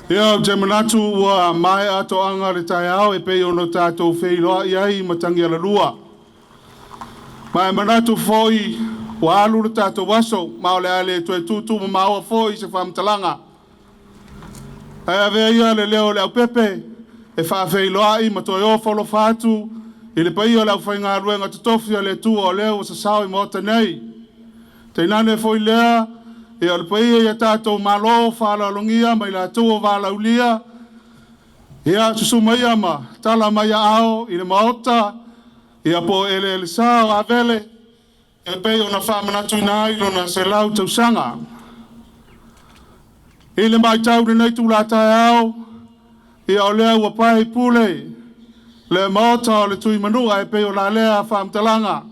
Ia, ou te manatu ua maea toaga le taeao e pei ona tatou feiloai ai i Matagialalua. Ma e manatu foi ua alu le tatou aso, ma o le a le toe tutumamaoa foi se faamatalaga. Ae avea ia le leo o le aupepe e faafeiloai ma toe ofo alofa atu i le paia o le aufaigaluega totofi a le Atua o lea ua sasao i Maota nei. Tainane foi lea, ia o le paia i a tatou malo faaaloalogia ma i latou o valaaulia, ia susu maia ma tala mai aao i le Maota, ia po o eleelesa o Avele, e pei ona faamanatuina ai lona 100 tausaga. I le matau i lenei itula taeao, ia o lea ua pae i pule le Maota o le Tuimanua e pei o la lea faamatalaga.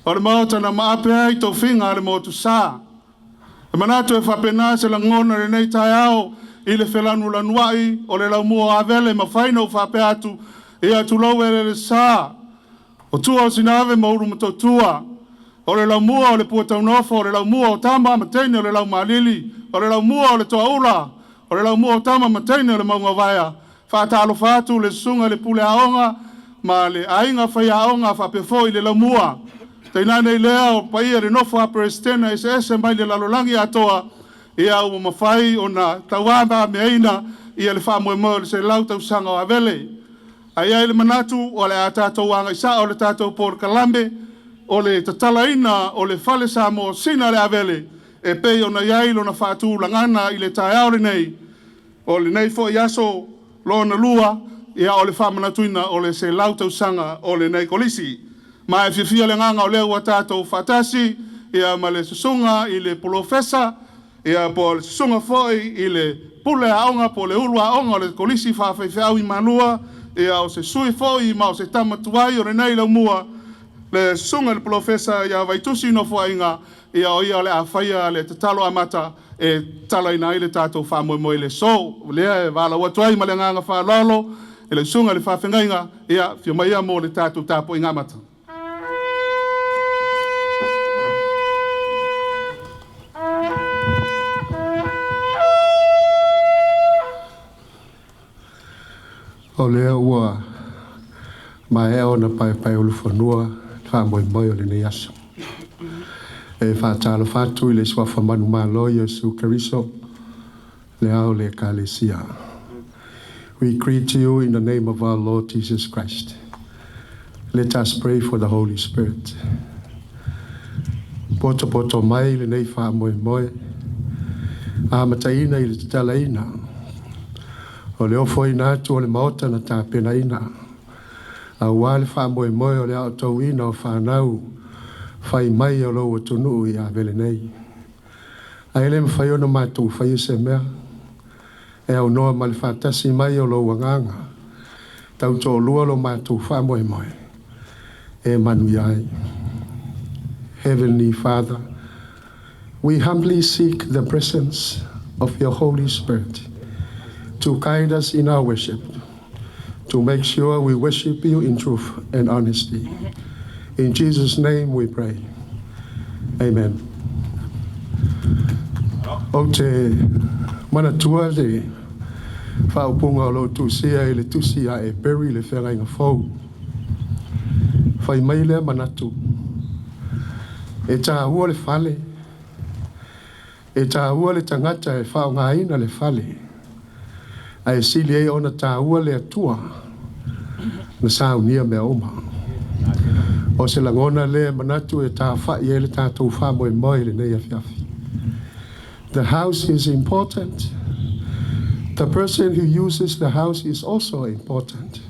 O le Maota na maape ai tofiga a le Motusa. E manatu e faapena se lagona i lenei taeao i le felanulanuai o le laumua o Avele, mafai ona ou faapea atu, ia tulou eleelesa o tua o Sinave ma Ulumotootua, o le laumua o le Puataunofo, o le laumua o tama ma teine o le Laumaalili, o le laumua o le Toaula, o le laumua o tama ma teine o le Mauga o Vaea. Faatalofa atu le susuga i le Pule Aoga ma le aiga faiaoga faapea foi le laumua. Tainane lea o paia i le nofo a Peresetene eseese mai le lalolagi atoa, ia ua mafai ona tauavameaina ia le faamoemoe o le 100 tausaga o Avele. Ae i ai le manatu o le a tatou agai sao i le tatou polokalame o le tatalaina o le fale Samoa sina le Avele e pei ona i ai lona faatulagaga i le taeao lenei, o lenei foi aso lona lua, ia o le faamanatuina o le 100 tausaga o lenei kolisi. Ma e fiafia le agaga o lea ua tatou faatasi ia ma le susuga i le Polofesa, ia po o le susuga foi i le Pule Aoga po o le Ulu Aoga o le Kolisi Faafaifeau i Malua, ia o se sui foi ma o se tama tuai o lenei laumua, le susuga i le Polofesa ia Vaitusi Nofoaiga, ia o ia o le a faia le tatalo amata e tatalaina ai le tatou faamoemoe i le aso. O lea e valaau atu ai ma le agaga faaaloalo i le susuga i le faafeagaiga, ia afio maia mo le tatou tapuaiga amata. O lea ua maea ona paepaeulufanua le faamoemoe o lenei aso. E faatalofa atu i le suafa manumalo Iesu Keriso, le ao o le Ekalesia. We greet you in the name of our Lord Jesus Christ. Let us pray for the Holy Spirit. Poto mai lenei faamoemoe, amataina i le tatalaina o le ofoina atu o le maota na tapenaina auā le faamoemoe o le aotauina o fanau fai mai o lou atunuu i Avele nei. Ae le mafai ona matou faia se mea e aunoa ma le faatasi mai o lou agaga tautoalua lo matou faamoemoe e manuia ai. Heavenly Father, we humbly seek the presence of your Holy Spirit to guide us in our worship, to make sure we worship you in truth and honesty. In Jesus' name we pray. Amen. Ou te manatua le faaupuga o lou tusia i le tusi a Eperu le feagaiga fou. Fai mai lea manatu, e tāua le fale, e tāua le tagata e faaaogaina le fale, ae sili ai ona tāua le Atua na saunia mea uma. O se lagona lea manatu e tāwhai e le tātou whāmoemoe i lenei afiafi. The house is important. The person who uses the house is also important.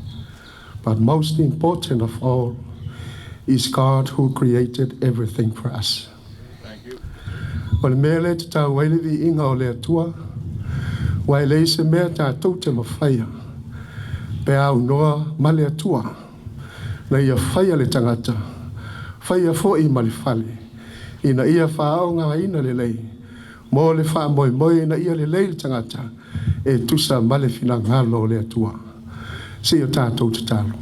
But most important of all is God who created everything for us. Thank you. O le mea lea te tau ai le viiga o le Atua, ua e leai se mea tatou te mafaia, pe aunoa ma le Atua, na ia faia le tagata, faia foi ma le fale, ina ia faaaogaina lelei, mo le faamoemoe ina ia lelei le tagata, e tusa ma le finagalo o le Atua. Se i o tatou tatalo.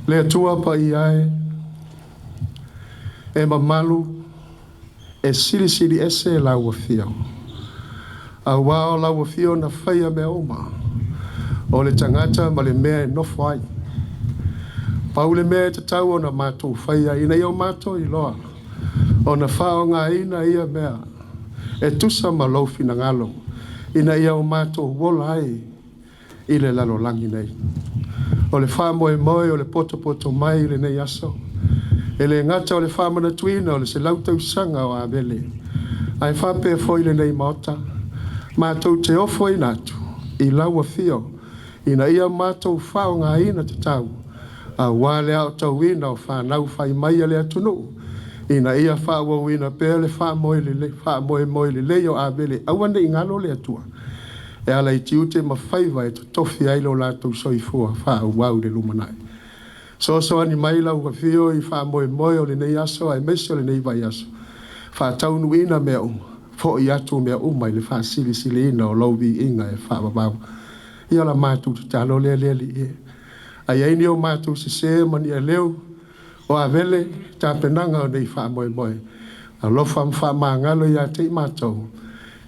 Le Atua paia e, E mamalu e silisili ese lau afio. Auā o lau afio na faia mea uma. O le tagata ma le mea e nofo ai. Pau le mea e tatau ona matou faia ina ia o matou iloa ona faaaogaina ia mea e tusa ma lou finagalo ina ia o matou ola ai i le lalolagi nei. O le faamoemoe o le potopoto mai i lenei aso, e le gata o le faamanatuina o le 100 tausaga o Avele, ae faapea foi lenei Maota, matou te ofoina atu i lau afio ina ia matou faaaogaina tatau auā le aotauina o fanau fai mai a le atunuu ina ia faaauauina pea le faamoemoe lelei o Avele, aua ne i galo le Atua e ala i tiute ma faiva e totofi ai lo latou soifua faaauau i le lumanai. Soasoani mai lau afio i faamoemoe o lenei aso aemaise o lenei vaiaso, faataunuuina mea uma, fo'i atu mea uma i le faasilisiliina o lou viiga e faavavau. Ia o la matou tatalo lea le Alii e. A i ai ni o matou sesē ma ni aleu o Avele i tapenaga o nei faamoemoe, alofa ma faamagalo ia te i matou,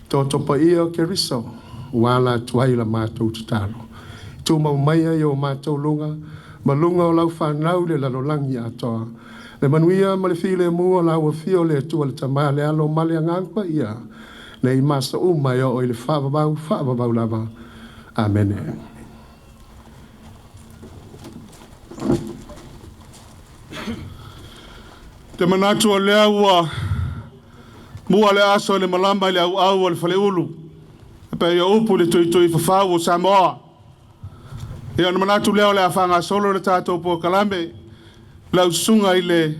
Toto Paia o Keriso, ua ala atu ai la matou tatalo. Tumau maia i o matou luga ma luga o lau fanau i le lalolagi atoa, le manuia ma le filemu o lau afio le Atua le Tama le Alo ma le Agaga Paia, nei ma aso uma e oo i le faavavau, faavavau lava. Amene. Te manatu o lea ua mua le aso i le malama i le auau o le faleulu, e pei o upu i le tuitui fafau o Samoa. Ia ona manatu lea o le a faagasolo le tatou polokalame, lau susuga i le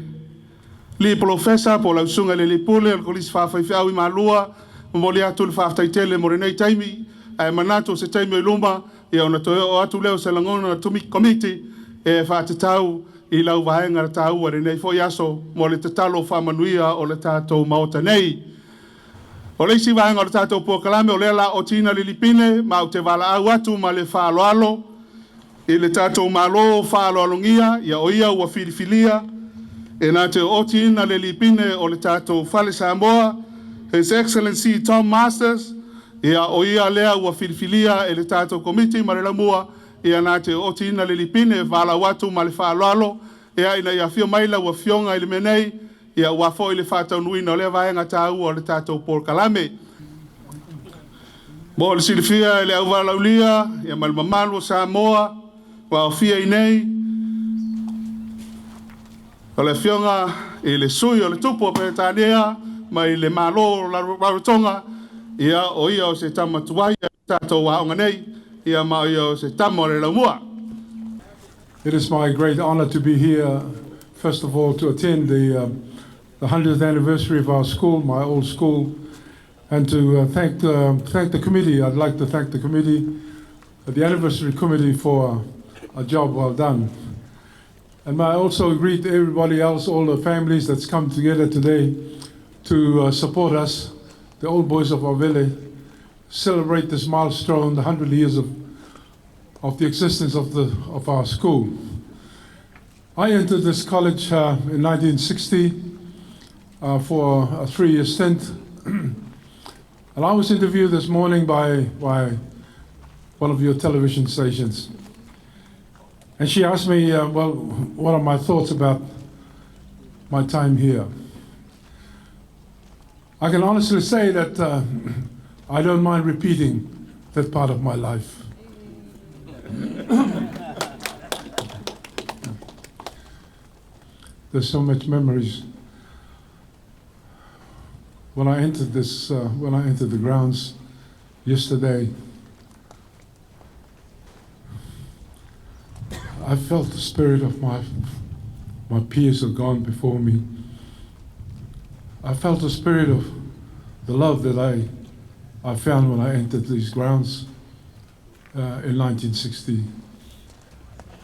alii polofesa po o lau susuga i le alii pule o le Kolisi Faa-Faifeau i Malua, momoli atu le faafetai tele mo lenei taimi, ae manatu o se taimi o i luma, ia ona toe oo atu lea o se lagona o le Komiti e faatatau i lau vaega taua i lenei foi aso mo le tatalo faamanuia o le tatou Maota nei. O le isi vaega o le tatou polokalame, o lea o le a otiina le lipine, ma ou te valaau atu ma le faaaloalo i le tatou Malo faaaloalogia, ia o ia ua filifilia e na te otiina le lipine o le tatou Fale Samoa, His Excellency Tom Masters, ia o ia lea ua filifilia e le tatou Komiti ma le laumua ia na te otiina le lipine. E valaau atu ma le faaaloalo ia ina ia afio mai lau afioga i le mea nei, ia ua foi le faataunuuina o lea vaega taua o le tatou polokalame. Mo le silafia e le auvalaulia ia ma le mamalu o Samoa ua aofia i nei, o le afioga i le sui o le tupu o Peretania mai le Malo o Rarotonga, ia o ia o se tama tuai a tatou aoga nei, ia ma o ia o se tama o le laumua. It is my great honor to be here, first of all, to attend the 100th anniversary of our school, my old school, and to thank the committee. I'd like to thank the committee, the anniversary committee, for a job well done. And may I also greet everybody else, all the families that's come together today to support us, the old boys of Avele, celebrate this milestone, the 100 years of the existence of our school. I entered this college in 1960 for a 3-year stint. And I was interviewed this morning by one of your television stations. And she asked me, well, what are my thoughts about my time here? I can honestly say that I don't mind repeating that part of my life. There's so much memories. When I entered this, when I entered the grounds yesterday, I felt the spirit of my peers who have gone before me. I felt the spirit of the love that I found when I entered these grounds in 1960.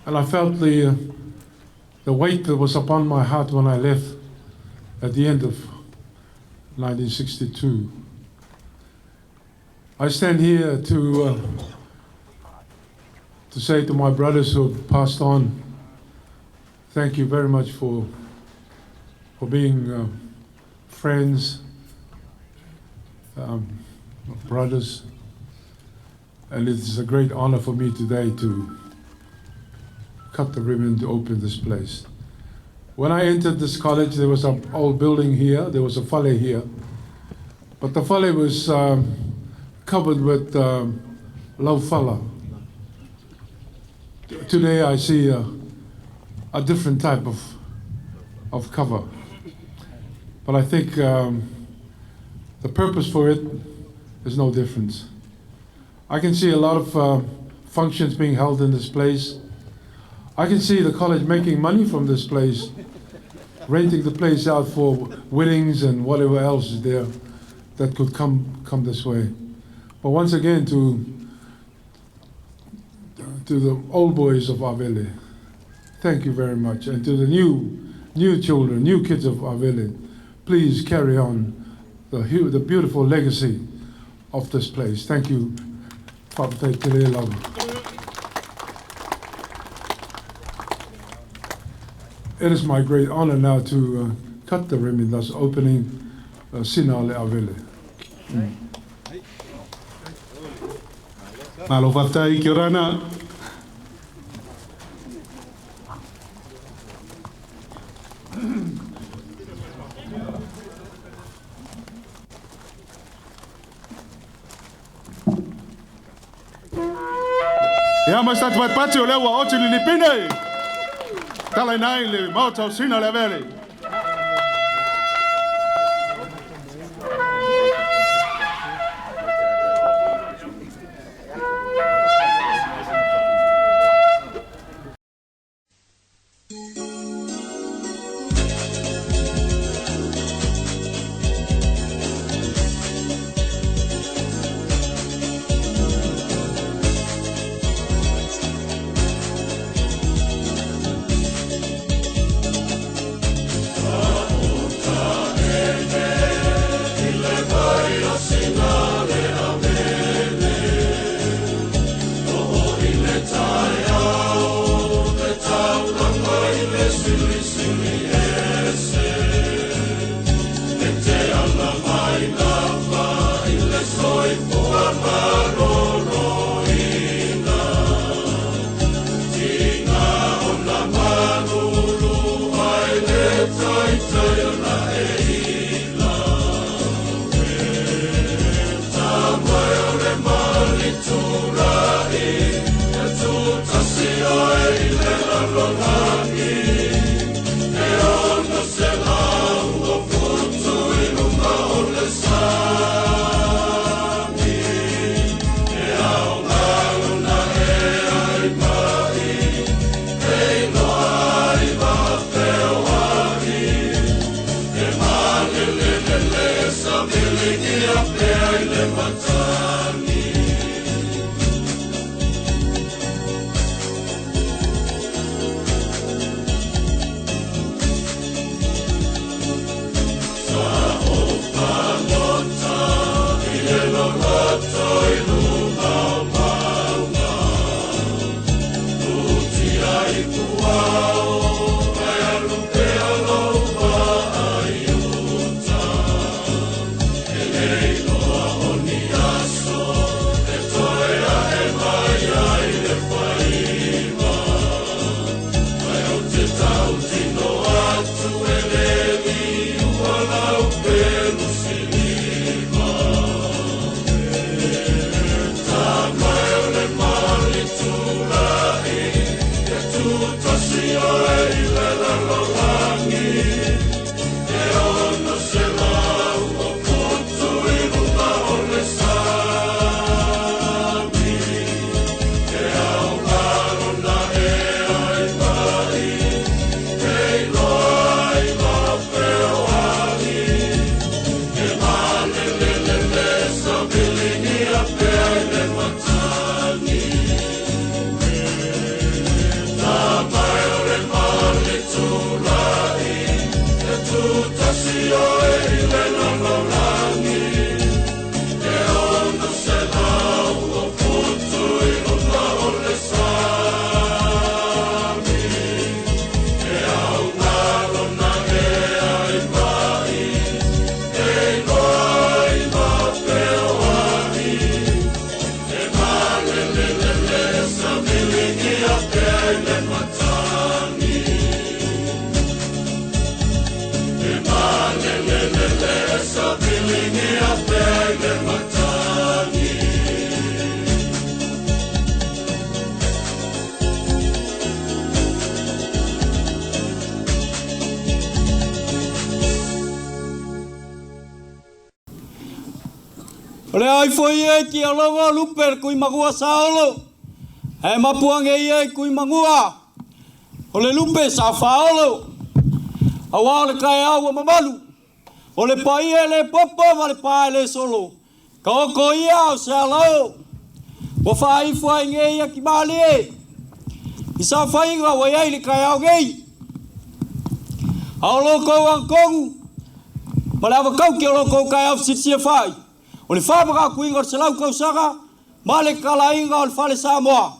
And I felt the weight that was upon my heart when I left at the end of 1962. I stand here to say to my brothers who have passed on, thank you very much for for being friends, brothers, and it is a great honor for me today to cut the ribbon to open this place. When I entered this college, there was an old building here, there was a fale here, but the fale was covered with laufala. Today I see a different type of cover. But I think the purpose for it is no difference. I can see a lot of functions being held in this place. I can see the college making money from this place, renting the place out for weddings and whatever else is there that could come this way. But once again, to the old boys of Avele, thank you very much. And to the new children, new kids of Avele, please carry on the beautiful legacy of this place. Thank you. It is my great honor now to cut the ribbon, thus opening Sinaleavele. Malo faafetai kia orana. Ia ma sa te pati o lea ua oti lilipine. Tala ina i le maota o Sinaleavele. O le ai foi e ki alogo lupe kui magua saolo. He mapuange ia i kui magua. O le lupe sa faolo. Aua o le kai au mamalu. O le paia le popo ma le pae le solo. Ka oko ia o se alao. Ua faaifo ai ngei ia ki malie. I sa whainga wa iai le kai au ngei. A o loko ang kongu. Ma le awakau ki o loko kai au sitsia whai. O le whamaka kuinga o se lau kausaga, ma le kalainga o le fale Samoa.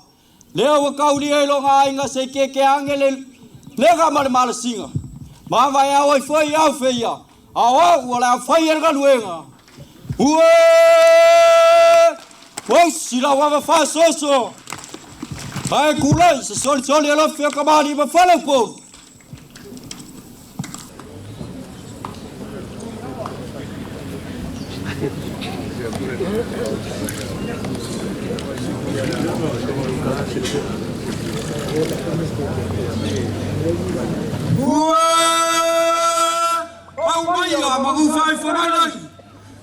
Lea ua kaulia i longa ainga se ke ke ange le lega ma le malasinga. Ma vai au ai foi au feia. Au au ua le au fai e le galuega. Ue! Ua sila wawa whasoso. Ai kulai se soli soli e lofi o kamali ma whale upolu. Ue! Au mai a magu whai whanai lai.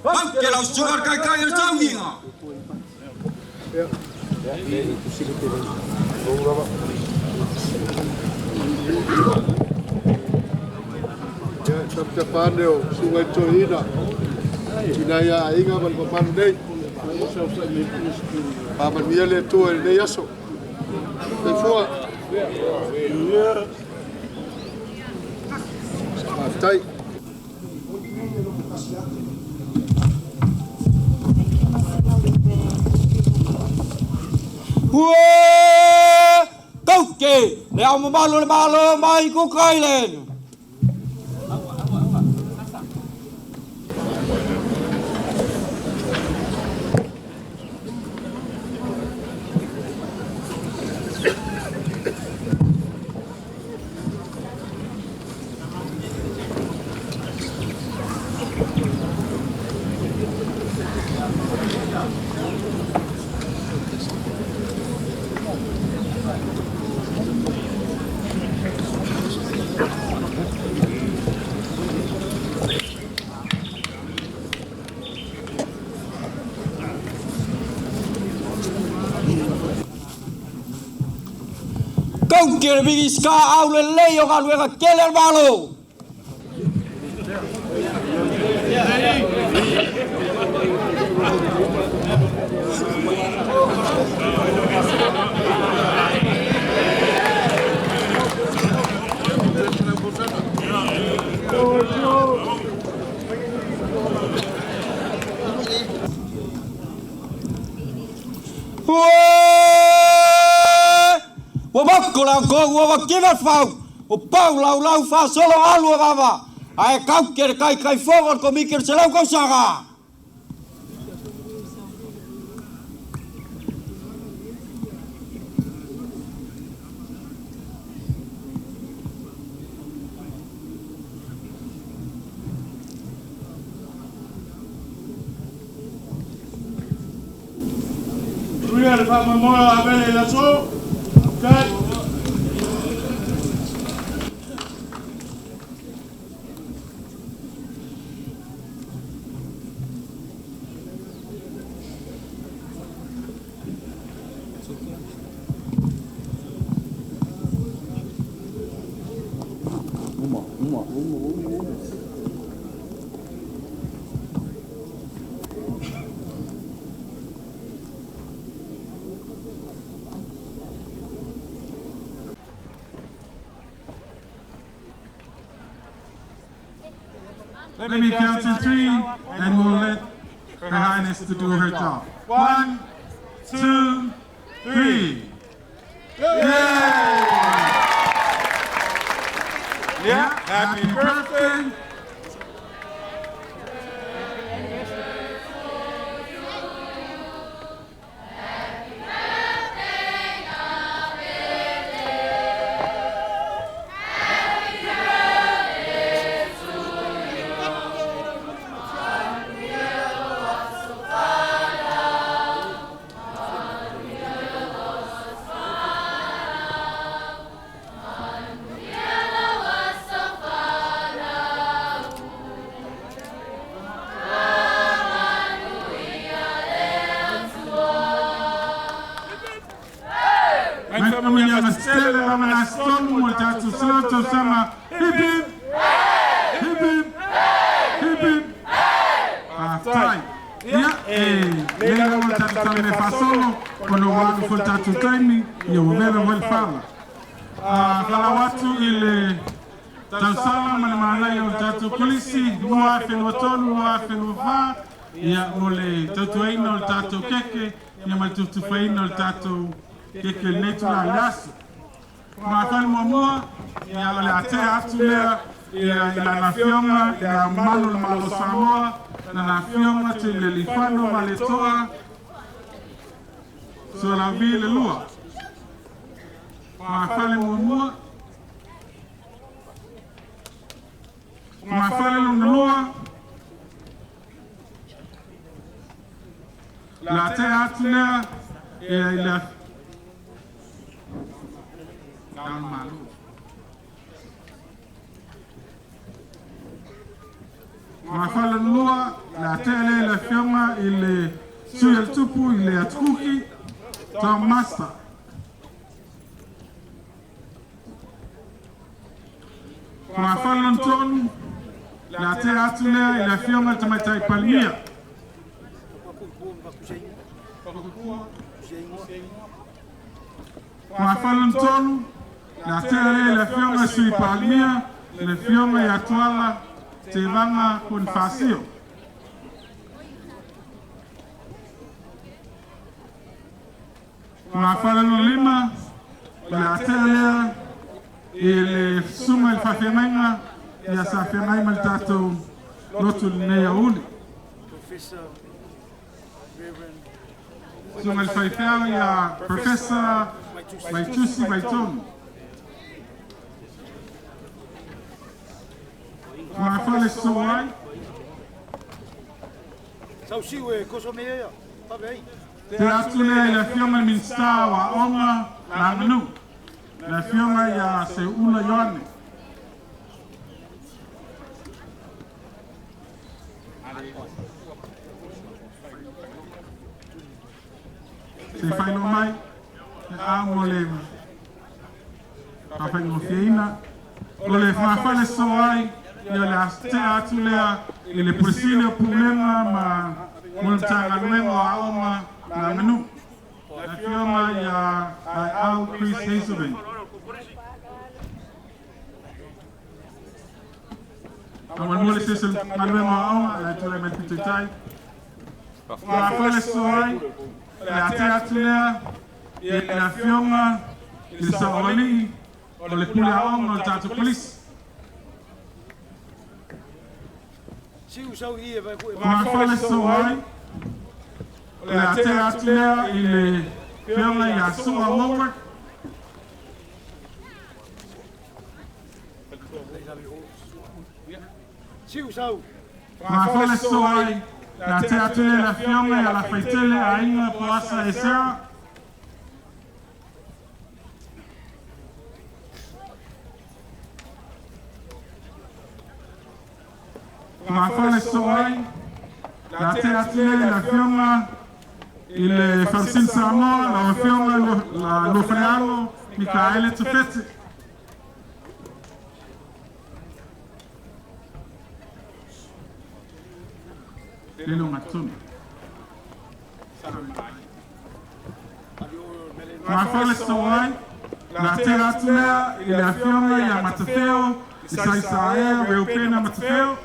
Au ke lau sugar kai kai e tauginga. Ia, tapita pane o suga i tohina. Ina ia aiga ma le mamalu nei. Faamanuia le Atua i lenei aso. Soifua. Faafetai. Ue! Kauke! Le au mamalu le malo mai Cook Island. Kauke le miniska au le lei o galuega kele le malo. Ue! Ua mako la kongu ua wakiwa whau. O pau lau lau wha solo alu o vava. Ae kauke le kai kai fogo le komiki le selau kausaga. Tuia le whaamamoe o avele i laso. Okay. Let me count to 3, and we'll let Her Highness to do her job. 1, 2, 3. Yay! Yeah, happy birthday. Faamanuiaga tetele lava le Aso Tolu mo le tatou 100 tausaga. Hip hip! Hip hip! Hip hip! Faafetai. Ia, e lelei lava le tatou talomea faasolo ona ua alu foi le tatou taimi, ia ua vela foi le fala. Faalaau atu i le tausala ma le manaia o le tatou Kolisi 2023/2024, ia mo le tautuaina o le tatou keke, ia ma le tufatufaina o le tatou keke i lenei itula o le aso. Fogafale muamua, ia o le a tea atu lea ia i lana Afioga i Le Ao Mamalu o le Malo o Samoa, lana Afioga Tuimalealiifano Vaaletoa Sualauvi le Lua. Fogafale muamua. Fogafale lona lua, le a tea atu lea ia i le Ao o le Malo. Fogafale lona lua, le a tea lea i le Afioga i le Sui o le Tupu i le Atukuki, Tom Master. Fogafale lona tolu, le a tea atu lea i le Afioga i le Tamaitai Palemia. Fogafale lona tolu, le a tea lea i le Afioga i le Sui Palemia, le Afioga ia Tuala Tevaga Ponifasio. Fogafale lona lima, o le a tea lea i le Susuga i le Faafeagaiga ia sa feagai ma le tatou lotu i lenei aoauli. Susuga i le Faifeau ia Professor Vaitusi Vaitonu. Fogafale soso ai. Tea atu lea i le Afioga i le Minisita o Aoga ma Aganuu, le Afioga ia Seuula Ioane. Se i faailoa mai le a mo le faafaigofieina. O le fogafale sosoo ai, ia o le a tea atu lea i le Pule Sili o Pulega ma mo le Matagaluega o Aoga ma Aganuu, le Afioga ia Aeau Chris Hazelman. Faamolemole se isi o le galuega o aoga o le a tulai mai le pito i tai. Fogafale sosoo ai, o le a tea atu lea i le Afioga i le Saoalii o le Pule Aoga o le tatou Kolisi. Fogafale sosoo ai, o le a tea atu lea i le Afioga ia Su'a Wallwork. Fogafale sosoo ai, le a tea atu lea i le Afioga ia Lafaitele Aiga Poasa Esera. Fogafale sosoo ai, le a tea atu lea i le Afioga i le Faamasino Samoa, lau Afioga Luafalealo Mikaele Tafete. Le logatonu. Fogafale sosoo ai, le a tea atu lea i le Afioga ia Matafeo Isaisaea Reupena Matafeo.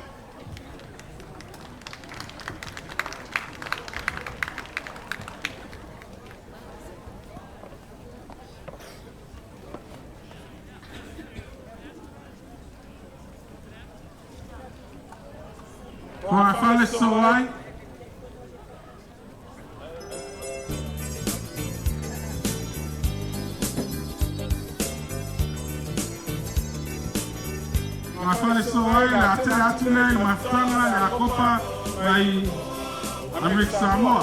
Fogafale sosoo ai, Fogafale sosoo ai, le a tea atu lea i le mafutaga le Akopa mai Amerika Samoa.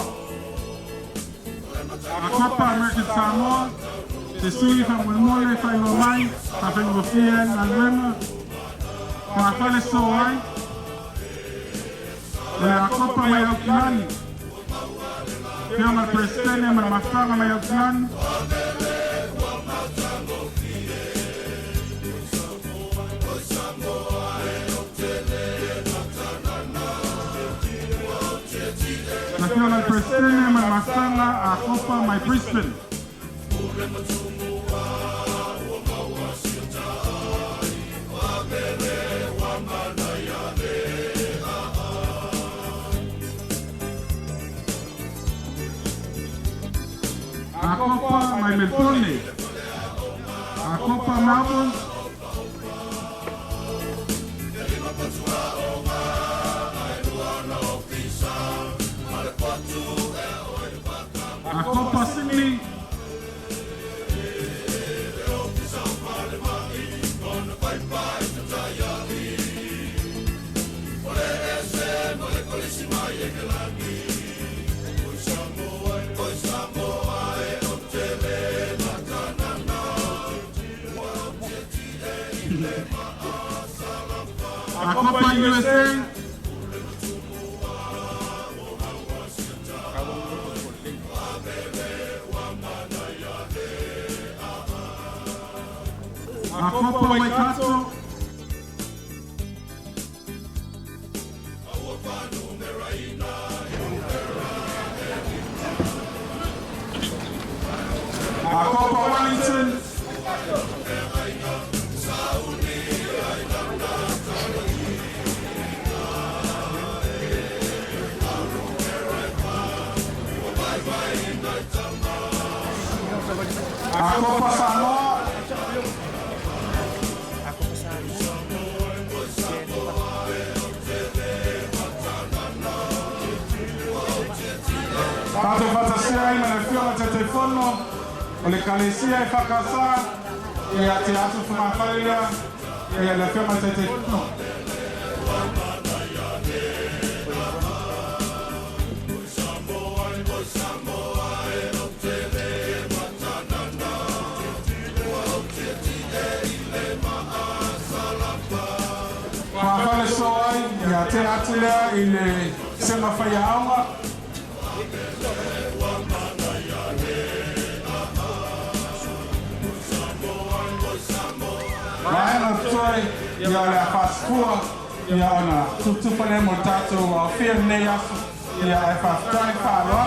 Akopa American Samoa, se sui faamolemole faailoa mai, faafaigofie ai le galuega. Fogafale sosoo ai, o le Akopa mai Aukilani. Afioga i le Peresetene ma le mafutaga mai Aukilani. Afioga i le Peresetene ma le Mafutaga a Akopa mai Brisbane. Akopa mai Melbourne. Akopa Melbourne. Akopa Sydney. Akopa USA. Akopa Waikato. Akopa Wellington. Akopa Samoa. Tatou fatasia ai ma le Afioga Taitaifono o le Ekalesia e Fakasa ia te atu fogafale lea ia le Afioga Taitaifono. Fogafale so ai ia te atu lea i le sega faiaoga. Vaega totoe ia o le a faasefua ia ona tufatufa lea mo le tatou aofia lenei aso ia ae faafetai faaaloalo.